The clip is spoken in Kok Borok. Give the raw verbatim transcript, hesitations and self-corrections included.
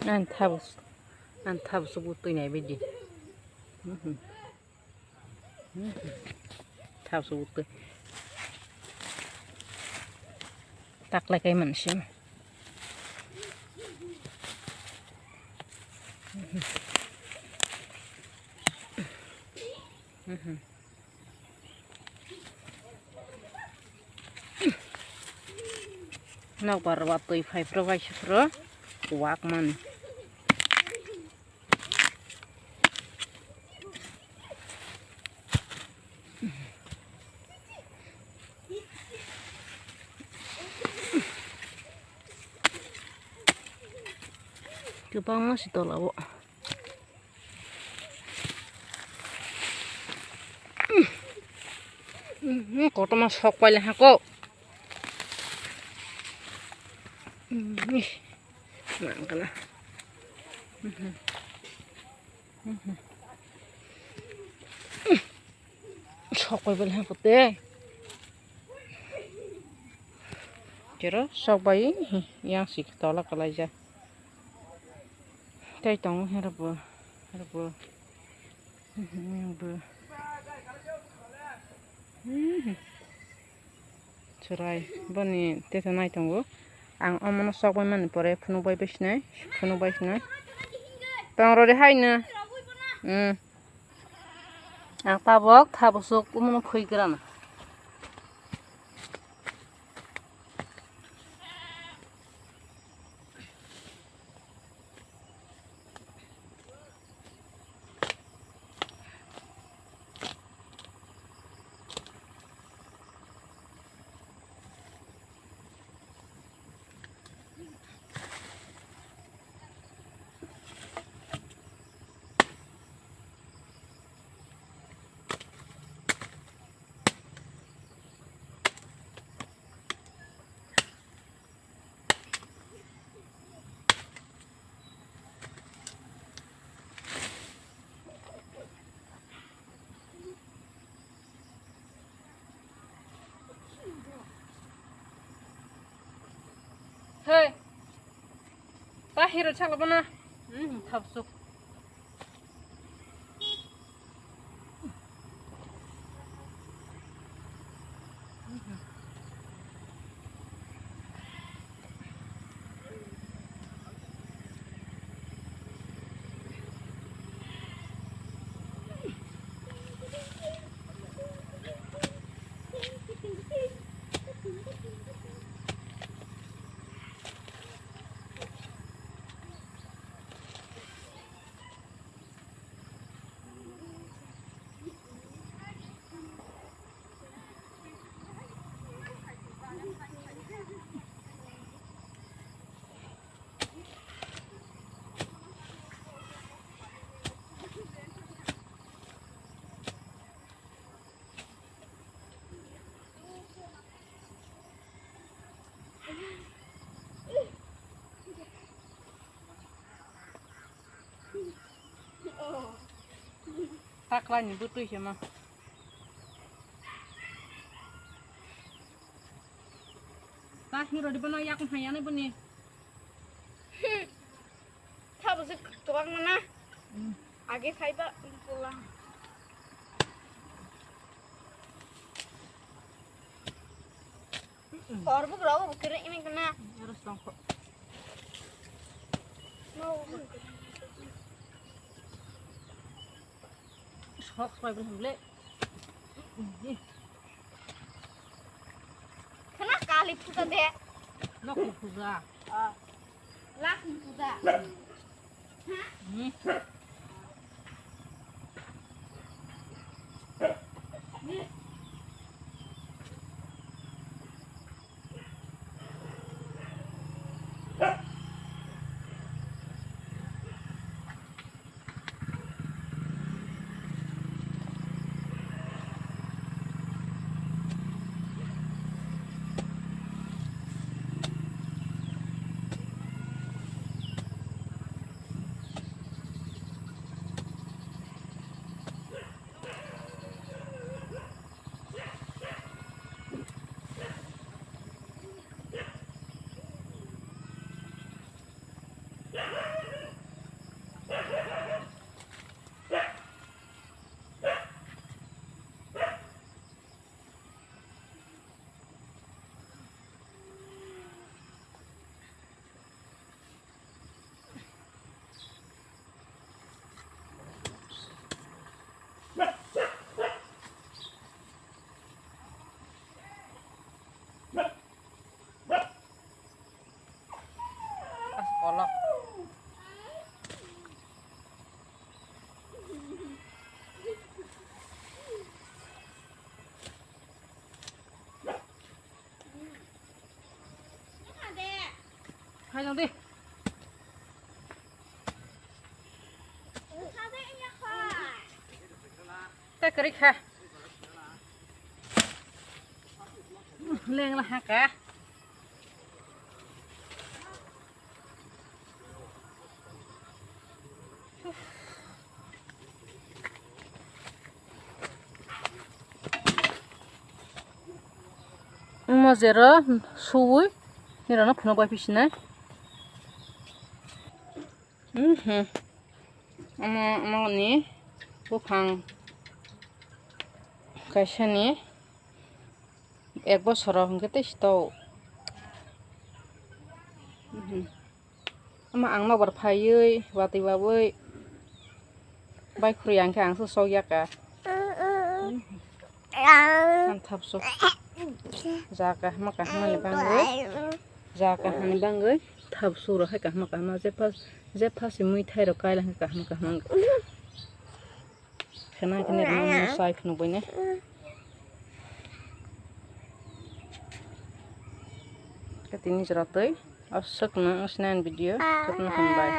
Ang thabu, ang thabu subu twi nai bidi. Mhm. Mhm. Thabu subu twi. Taklai kai mansi. Mhm. Mhm. Nokbar watwi phai phro bai se phro wak mani. Kwbangma se tola o. Kotorma sok paile hako. Nangkala. Sok paibole hako te. Kero sok bai yang si tola kalaija. Tei tongo herbo, herbo. Chwrai boni tesa nai tongo. Ang omono sok bai mani pore phunuk bai bai sinai, phunuk bai sinai. Tong rori hai no. Hmm. Ang tabok thabosok omono phui gra na. Hei. Ta hero chala bana. Hmm, thapsuk. Taklai ni bwtwi se ma. Ta hero di bono yak phai yani boni. Hmm. Tha bo se tok mana. Hmm. Age phai ba pula. Hor bugra o bukire ini kena. Harus tongkho. Sok soi belum le. Kena kali puja de. Nok puja. Ah. Lak puja. Hai nang di. Tei kwrwi kha. Leng la ha ka. Omo jero suwi nirano phunuk bai pisinai. Mhm. Omo, omo ni buphang kaisa ni ek bosoro hwnkhe tei sitok. Mhm. Omo ang nokbar phaiwi watwi babwi bai khurui ang khe ang se sok ya ka. Ang thap sok. Ja kahma kahma ni bangwi. Ja kahma ni bangwi thap sok rok hai kahma kahma je phas, je phas si mui thai rok kaila hwnkhe kahma kahma wngkha. Khna khna rwma mung sai khna buine. Khe tini jora twi aswk no wng sinai video. Khwtma hambai.